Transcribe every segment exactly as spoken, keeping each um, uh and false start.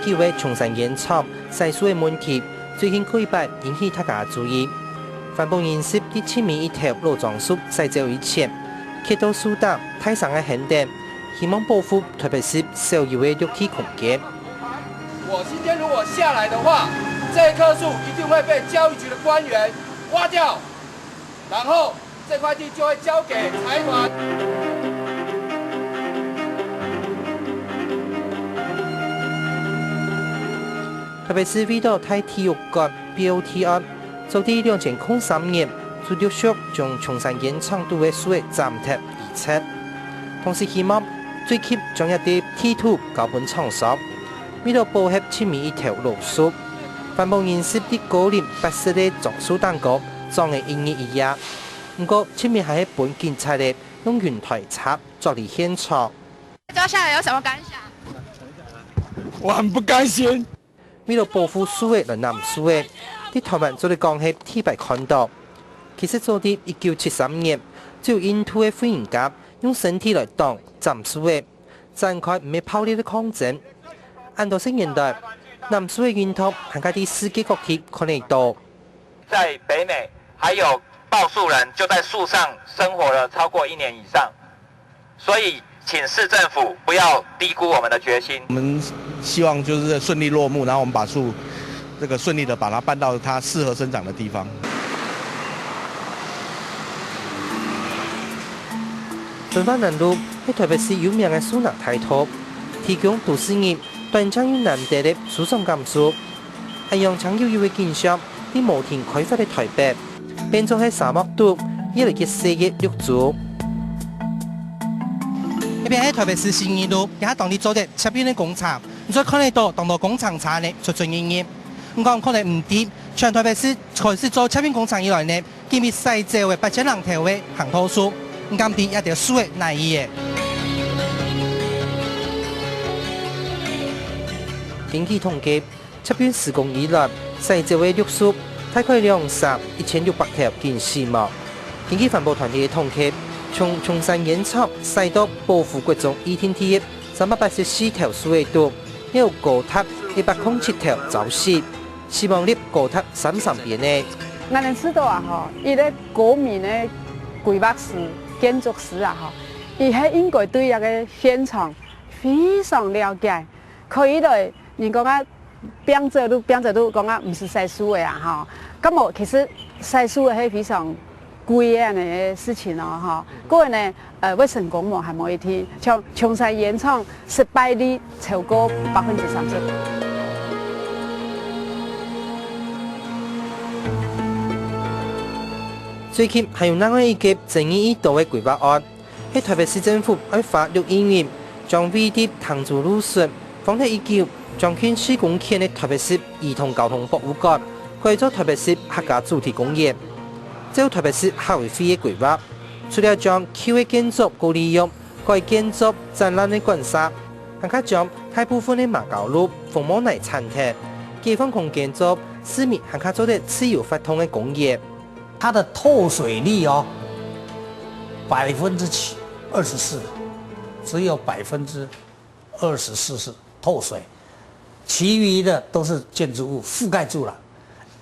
有个松山菸廠曬樹个問題，最近過一擺引起大家注意。環保人士在七美一頭老樟樹曬走以前，去到樹頂大聲个喊等，希望保護特別係少有个綠地空間。我今天如果下来的话，这一棵树一定会被教育局的官员挖掉，然后这块地就会交给财团。特別係為到大體育館標題案，早在兩千空三年就陸續將松山菸廠肚个樹仔斬忒移除。同時希望最近將這塊地圖交分廠商，為到保護七美一頭老樹，環保人士在高齡八十个樟樹頂高種了一日一夜。毋過七美還係分警察仔用雲梯車捉離現場。抓下来有什么感想？我很不甘心。为了保护树仔来揇树仔，在台湾做得讲係第一擺看到。其實早在一九七三年，就有印度个婦人家用身體來擋斬樹仔，展開毋係暴力个抗爭。恁多十年代，揇樹个運動還較在世界各地看得到。在北美，还有抱树人就在树上生活了超过一年以上。 所以，请市政府不要低估我们的决心。我们希望就是顺利落幕，然后我们把树这个顺利的把它搬到它适合生长的地方。文化南路係台北市有名个樹林大道，提供都市人短暫又難得个舒爽感受。 恁樣正有一位景象，在無停開發个台北，變做係沙漠肚越來越細个綠洲。這片係台北市信義路，這下當地做得捷運个工程，你所看得到當多工程車呢出出入入。毋過可能毋知，全台北市開始做捷運工程以來呢，今日曬走个八千零頭个行道樹，毋敢知這條樹仔哪去个。根據統計， 捷運施工以來，徙走个綠樹大概量三一千六百條緊死亡。根據環保團體个統計，從松山菸廠徙到寶湖國中預定地个三百八十四條樹仔肚，也有高達一百空七條遭死，死亡率高達三成邊仔。𠊎等知道啊吼，一个國民个規劃師、建築師啊吼，佢係應該對這个現場非常了解，可以來人講啊， 拚走路，拚走路，講啊，毋使徙樹仔啊，吼。該無，其實徙樹仔係非常貴个恁呢个事情哦，吼。過呢，呃，會成功無還無一定，像松山菸廠失敗率超過百分之三十。最近還有另外一個爭議已多个規劃案， 係台北市政府愛花六億銀，將位在潭子路脣、荒忒已久、將近四公頃个台北市兒童交通博物館，改做台北市客家主題公園。照台北市客委會个規劃，除了將舊个建築過利用，改建做展覽个館舍，還較將大部分个馬交路、紅毛泥剷忒，解放空間做市民還較做得自由活動个公園。 它的透水率哦，百分之七二十四，只有百分之二十四是透水，其余的都是建筑物覆盖住了。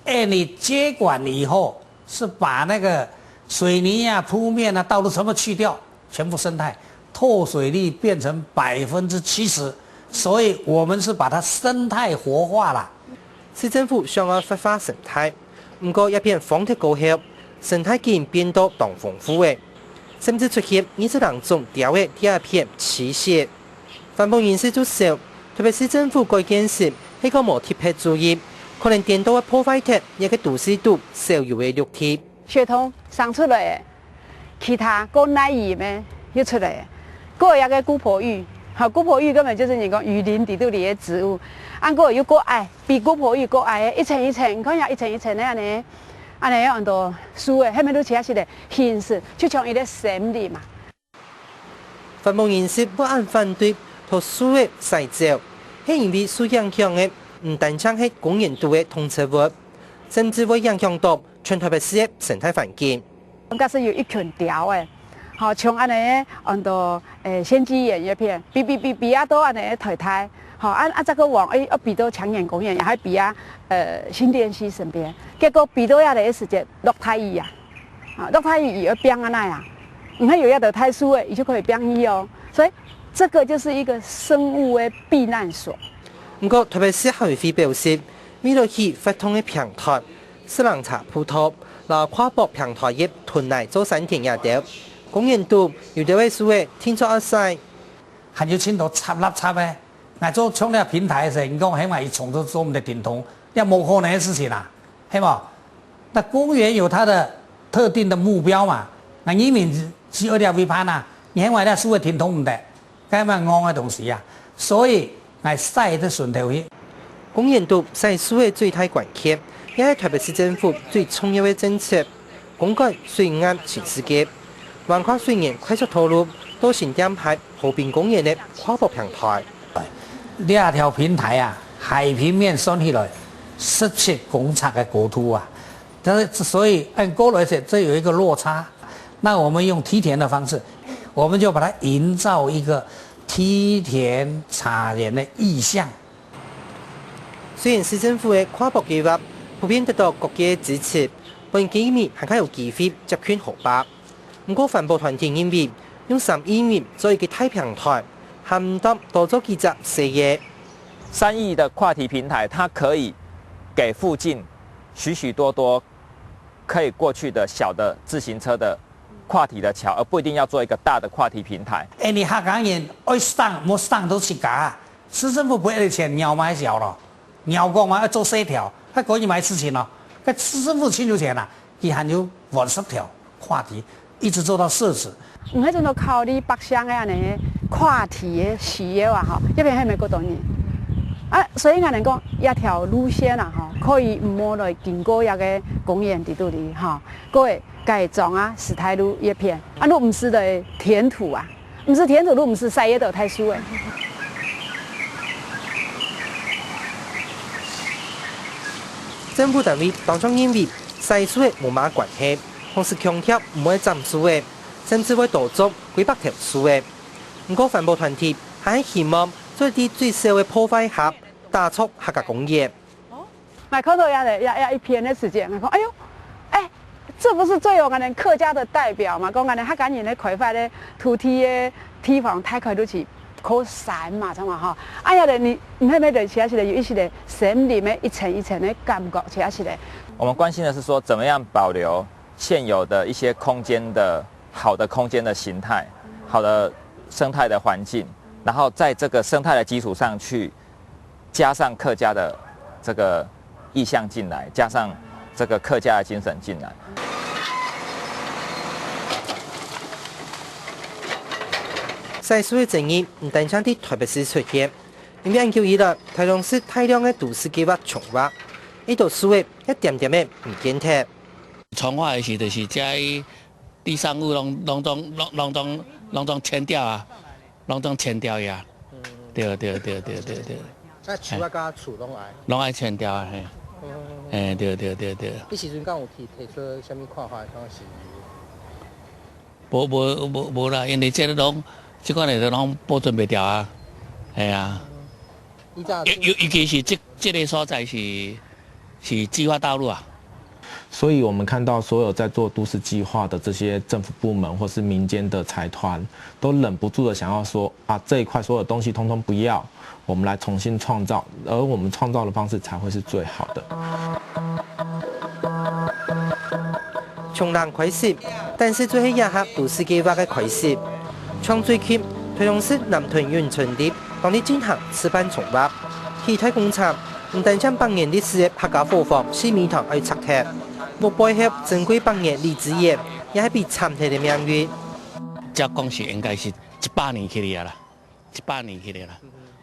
哎，你接管以后是把那个水泥啊、铺面啊、道路全部去掉，全部生态，透水率变成百分之七十，所以我们是把它生态活化了。市政府想要活化生态， 毋過這片荒忒過後，生態竟變到當豐富个，甚至出現二十零種鳥仔在這片棲息。環保人士就笑，特別市政府改建時，係講無特別注意，可能顛倒會破壞忒這個都市肚少有个綠地。血統生出來个，其他過耐雨咩又出來个，過有這個姑婆芋，好，姑婆芋根本就是人講雨林底肚裡个植物，啊，過又過矮。 比姑婆芋過矮个一層一層，你看呀，一層一層个恁呢，恁呢有恁多樹仔，下面都其他些个形式，就像一個森林嘛。環保人士會恁反對，同樹仔徙走，係因為受影響个毋單淨係公園肚个動植物，甚至會影響到全台北市个生態環境。假使有一群鳥仔，吼，像恁呢，安到，誒，仙跡園一片，比比比比啊，到恁呢个台大，吼，啊啊，再過往，誒，要比到強眼公園，也還比啊，呃，新店溪身邊，結果比到遐个時節，落大雨啊，啊，落大雨，伊會變恁呢啊，你看有遐个大樹誒，伊就可以變雨哦，所以這個就是一個生物的避難所。毋過，特別係海會表示，為了起活動个平台， 自行車步道，摎跨步平台个屯泥做山田野兜。公園肚有兜个樹仔定著愛曬，還有盡多插垃圾个。𠊎做創這平台个時，你講，係嘛，佢從頭做毋得停動，這無可能个事情啊，係無？那公園有它的特定的目標嘛，那你明知係愛這位辦啊，你係嘛，這樹仔停動毋得，該嘛戇个東西啊。所以 𠊎徙得順頭去。公園肚徙樹仔最大關鍵，也係台北市政府最重要个政策。公館水岸新世界，橫跨水源快速道路到新店溪河濱公園个跨步平台。這條平台啊，海平面算起來十七公尺个高度啊，但是所以按過來說，這有一個落差。那我們用梯田的方式，我們就把它營造一個梯田茶園的意象。 雖然市政府个跨步計畫普遍得到各界个支持，分居民還較有機會接近河壩。毋過環保團體認為，用三億銀做一個大平台，還毋當多做幾隻細个。三億的跨堤平台，它可以給附近許許多多可以過去的小的自行車的跨堤的橋，而不一定要做一個大的跨堤平台。哎，你客家人愛省，無省到自家啊。 市政府分个錢，鳥買小咯，鳥講嘛愛做四條，還可以買事情咯。該市政府盡有錢啊，佢還有換十條跨堤，一直做到設置。毋係真个考慮百姓个恁呢跨堤个需要啊，吼，這片係毋係過多人？啊，所以𠊎等講，這條路線啊，吼，可以毋好來經過這个公園底肚哩，吼，過會改裝啊，石台路一片，啊，路毋使來填土啊。 毋使填土路，毋使徙个都大樹仔。政府單位當像認為徙樹仔無麼關係，同時強調毋會斬樹仔，甚至會多種幾百條樹仔。毋過環保團體還係希望做得最少个破壞下，打造客家公園。 𠊎看到這个，這，這一片个時間，𠊎講，哎喲，哎，這不是最有𠊎等客家的代表嘛？講𠊎等客家人咧開發个土地个地方，大概都是靠山嘛，知嘛吼？哎呀咧，你，你那邊的其他是咧，有一些的森林的一層一層的感覺，其他是咧。我們關心的是說，怎麼樣保留現有的一些空間的好的空間的形態，好的生態的環境，然後在這個生態的基礎上去 加上客家的這個意象進來，加上這個客家的精神進來。徙樹个爭議毋單淨在台北市出現，因為恁久以來，臺中市大量个都市計畫重劃，一兜樹仔也恬恬仔毋見忒。重劃个時，就是遮个地上物攏，攏總，攏，攏總，攏總遷掉啊。 攏總遷掉呀。嗯。對，對，對，對，對，對。該樹仔佮樹攏愛？攏愛遷掉啊，嘿。嗯。嘿，對，對，對，對。彼時陣敢有提，提出啥物看法，當時？無，無，無，無啦，因為這个攏，這款的攏保存袂牢啊。嘿啊。嗯。以早尤，尤，尤其是這，這个所在是，是計畫道路啊。 所以我們看到所有在做都市計畫的這些政府部門或是民間的財團，都忍不住的想要說，啊，這一塊所有東西通通不要，我們來重新創造，而我們創造的方式才會是最好的。從零開始，但是就係這下都市計畫个開始。像最近，臺中市南屯永春里，當地進行試辦重劃，起大工程， 毋單淨百年歷史个客家伙房四米堂愛拆忒，屋背後珍貴百年李子園也係被斬忒个命運。照講是應該是一百年起來啊啦，一百年起來啦。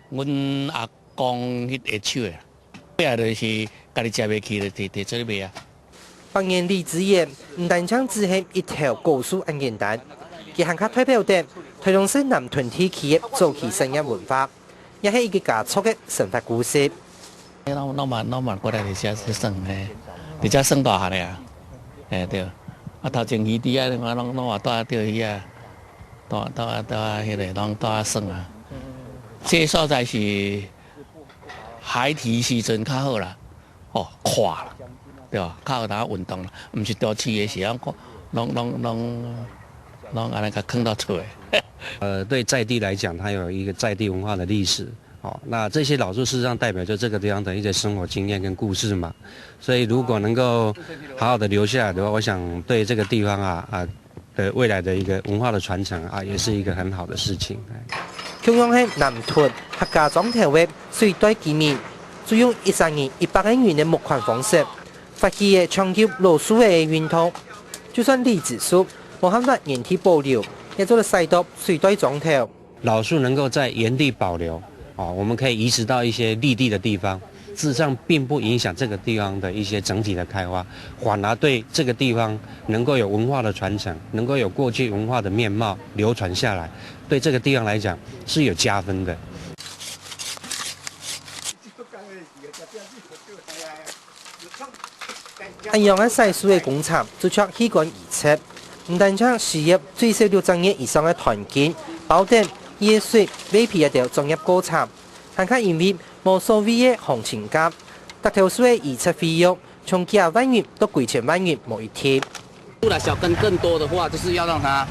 阮阿公彼个手的啦，尾仔就是家己食袂起就提，提出去賣啊。百年李子園毋單淨只係一頭古樹恁簡單，佢還較代表著臺中市南屯地區个早期產業文化。 也係一個家族个生活故事。攏，攏嘛，攏嘛過來佇遮算，嘿，佇遮算大漢个啊，嘿，對。啊，頭前魚池啊，攏，攏嘛蹛佇遐，蹛蹛蹛，彼个攏蹛算啊。這所在是孩提時陣較好啦，吼，闊啦，對吧？較有通運動啦，毋是都市的時陣，攏攏攏攏按呢共囥到厝的。呃，對在地來講，它有一個在地文化的歷史。哦，那這些老樹事實上代表著這個地方的一些生活經驗跟故事嘛。所以如果能夠好好地留下來的話，我想對這個地方啊，啊，的未來的一個文化的傳承啊，也是一個很好的事情。共樣係南屯客家庄頭个水碓居民，就用一儕人一百個銀个募款方式，發起个搶救老樹仔个運動。就算李子樹無辦法原地保留，也做得徙到水碓庄頭。老樹能夠在原地保留，哦，我們可以移植到一些綠地的地方，事實上並不影響這個地方的一些整體的開發，反而對這個地方能夠有文化的傳承，能夠有過去文化的面貌流傳下來，對這個地方來講是有加分的。 恁樣个徙樹个工程，就像器官移植，毋單淨需要最少六隻月以上个斷根、包等、葉脣、胃脾這兜專業過程，還較因為無所謂个行情價，逐頭樹个移植費用，從幾萬銀到幾千萬銀無一定。出來小根更多的話，就是要讓它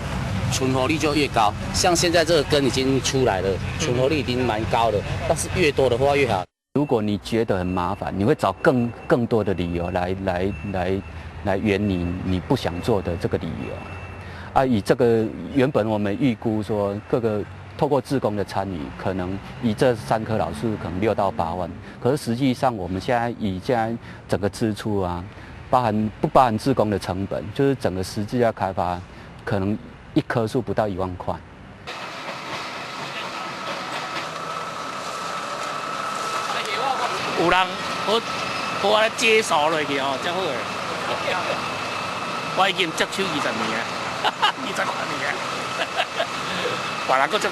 存活率就越高。像現在這個根已經出來了，存活率已經蠻高了，但是越多的話越好。 如果你覺得很麻煩，你會找更，更多的理由來，來，來，來圓你，你不想做的這個理由。啊，以這個，原本我們預估說，各個透過志工的參與，可能以這三棵老樹可能六到八萬，可是實際上我們現在以現在整個支出啊，包含，不包含志工的成本，就是整個實際要開發，可能一棵樹不到一萬塊。 有人好，好啊，接手落去哦，才好个。我已經接手二十年啊，二十外年啊，別人閣接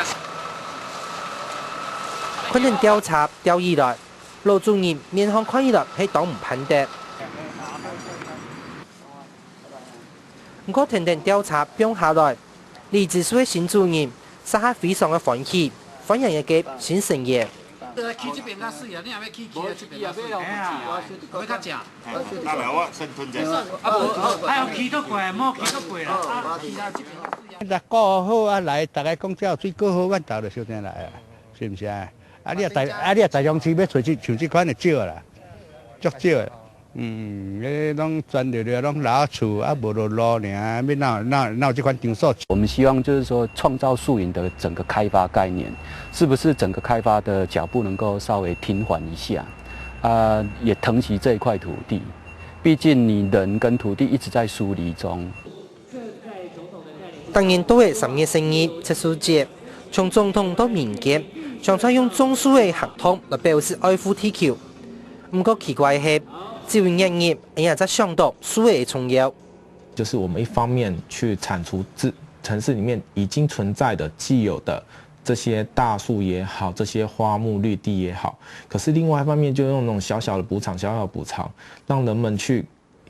手。看等吊車吊起來，老主人面項看起來係當毋盼得。 毋過跈等吊車放下來，李子樹个新主人，這下非常个歡喜，歡迎一個新成員。企這邊較媠啊，你若欲企，企啊，這邊較媠。哎呀，會較正。來來，我先吞一下。啊，無，啊，有企到過，無企到過啦。啊，企啊，這邊較媠啊。若顧好啊來，大家講遮有水顧好，阮兜就相爭來啊，是毋是啊？啊，你若大，啊，你若大鄉市欲揣這，像這款的少啦，足少的。 嗯，彼攏全流流攏老厝，啊，無就路爾，欲哪有，哪有，哪有這款場所？我們希望就是說，創造樹林的整個開發概念，是不是整個開發的腳步能夠稍微平緩一下？啊，也疼惜這一塊土地，畢竟你人跟土地一直在疏離中。 逐年到个三月十二植樹節，從總統到民間，常常用種樹个行動來表示愛護地球。毋過奇怪个係，只有月日，𠊎也才想到樹个重要。就是我們一方面去剷除自，城市裡面已經存在的、既有的這些大樹也好，這些花木綠地也好，可是另外一方面就用那種小小的補償、小小的補償，讓人們去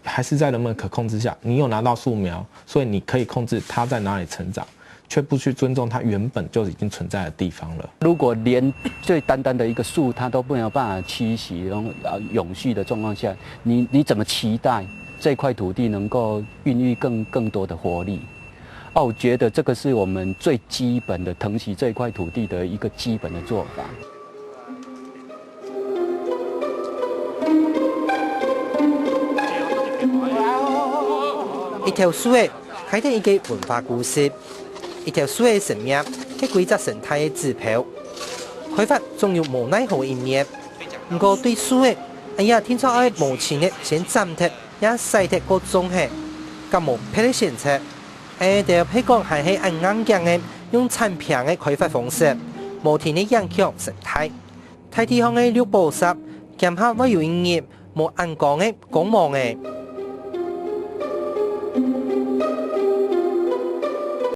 還是在人們可控之下，你有拿到樹苗，所以你可以控制它在哪裡成長，卻不去尊重它原本就已經存在的地方了。如果連最單單的一個樹，它都沒有辦法棲息，然後，呃，永續的狀況下，你，你怎麼期待這塊土地能夠孕育更，更多的活力？啊，我覺得這個是我們最基本的疼惜這塊土地的一個基本的做法。 一條樹仔，開展一個文化故事；一條樹仔生命，係規隻生態个指標。開發總有無奈何个一面，毋過對樹仔，𠊎也定著愛無情个先斬忒，也徙忒過種忒，敢無別个選擇？ 𠊎兜係講還係恁硬頸个，用剷平个開發方式，無停个影響生態。大地項个綠寶石，驚怕會有一日無恁光个光芒个。